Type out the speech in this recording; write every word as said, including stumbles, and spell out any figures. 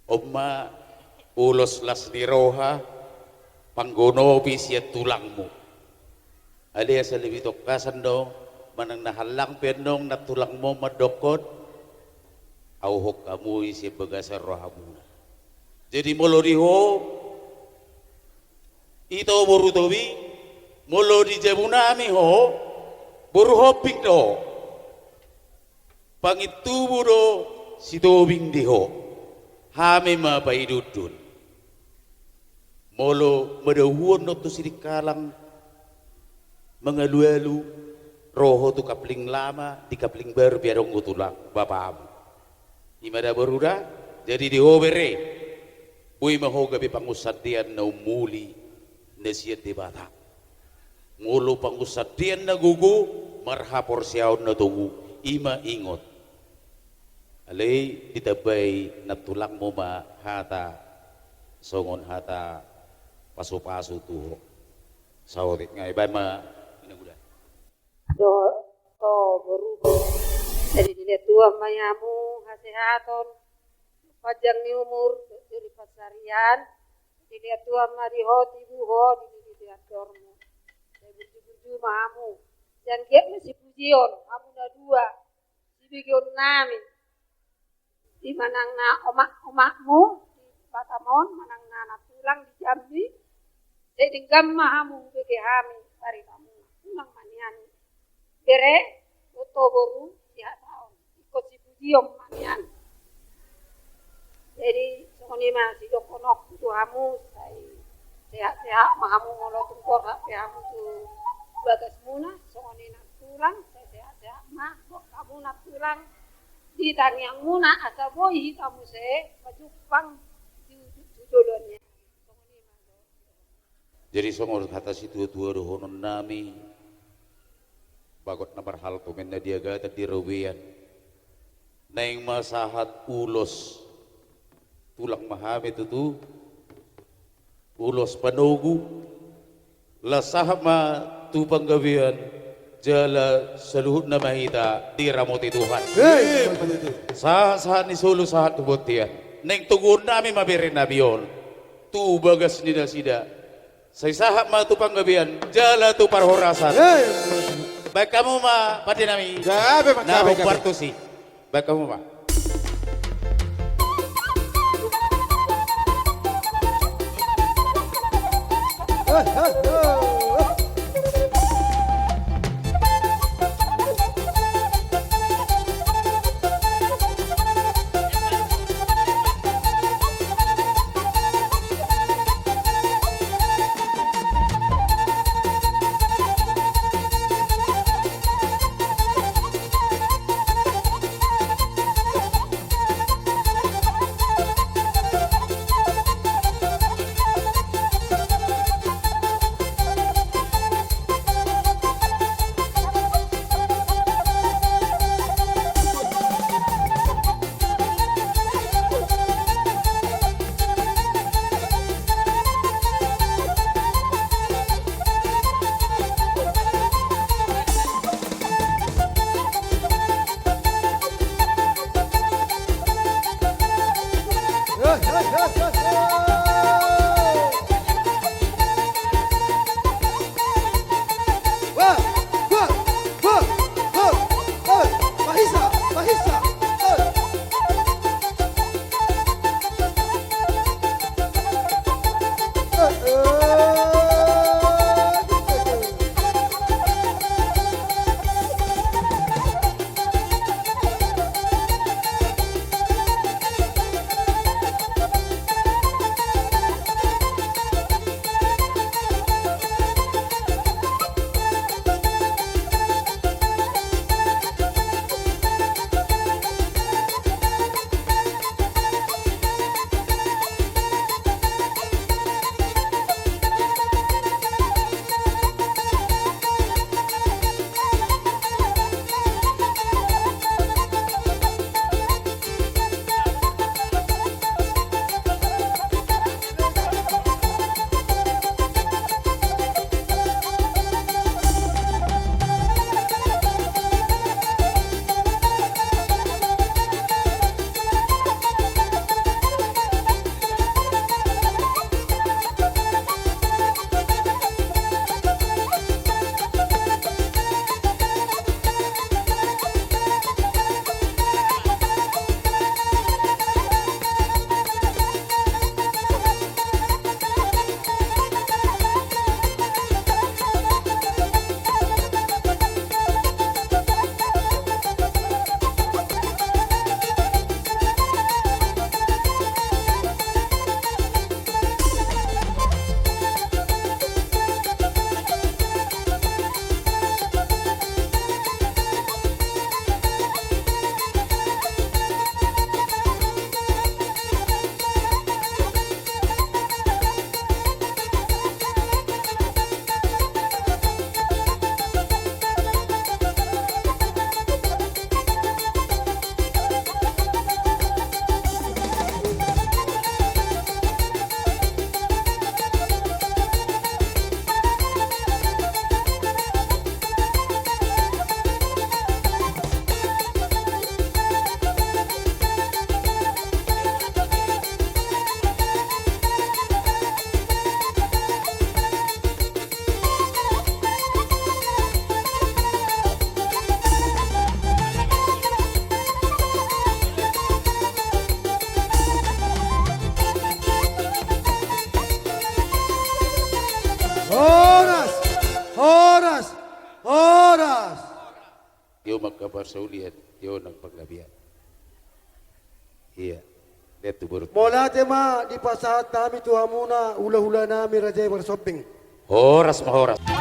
On ma ulos las ni roha panggonopi sian tulangmu. Alai asa lebih tongkasan do, manang na hallang pe annon nantulangmu mandokkon, auhon hamu i sian bagasan rohamuna. Jadi molo di ho, ito boru Tobing, molo di jabunami ho, boru Hombing do. Pangintubu do Sitobing di ho, hami ma paidundun. Molo madauhuon do tu Sidikalang mangalualu, ro ho tu Kapling Lama, di Kapling Baru pe adong do tulang bapamu. I ma da boru da, jadi di ho bere, boi ma ho gabe pangunsandean na umuli na sian Debata. Molo pangunsandean na gogo, marhaporseaon na togu, i ma ingot. Alai ditambai nantulangmu ma hata, songon hata pasupasu tu ho. Saotik nga ibaen ma, ina guda. Dohot ho boru. Jadi dilehon Tuhan ma di hamu hasehaton, panjang ni umur, diri pansarian, dilehon Tuhan ma di ho tibu ho, di dilehon dormu. Jadi burju-burju ma hamu. Sian giat ma sipujion, hamu na dua, sibegeonnami. Di manang na omak-omakmu di Batam on, manang na nantulang di Jambi, sai denggan ma hamu bege hami, bari hamu nantulang ma nian. Bere, dohot ho boru, di hata on, ingkon sipujion ma nian. Jadi songon i ma sidohononku tu hamu, sai sehat-sehat ma hamu, molo tung borhat pe hamu tu bagasmuna, songon i nantulang, sai sehat-sehat ma, dohot hamu nantulang, di tangiangmuna asa boi hita muse pajumpang di ujung tu joloan i. Jadi songon hata situatua dohononnami, bagot na marhalto ma inna di agatan di robean. Naeng ma sahat ulos tulang ma hami tutu, ulos panogu, laos sahat ma tu panggabean, jala saluhutna ma hita diramoti Tuhan. Hei, betul. Sahat-sahat ni solu sahat tu bontean. Naeng toguonnami ma berenami on tu bagas ni nasida. Sai sahat ma tu panggabean, jala tu parhorasan. Hei. Baen hamu ma, pandenami. Gabe ma, na gabe, hombar gabe. Tusi. Baen hamu ma. parsaulian, tio nang panggabean. Ia, lihat tu boru. Mauliate ma dipasahat hami tu hamuna hulahula nami Raja i Marsombing. Horas ma horas.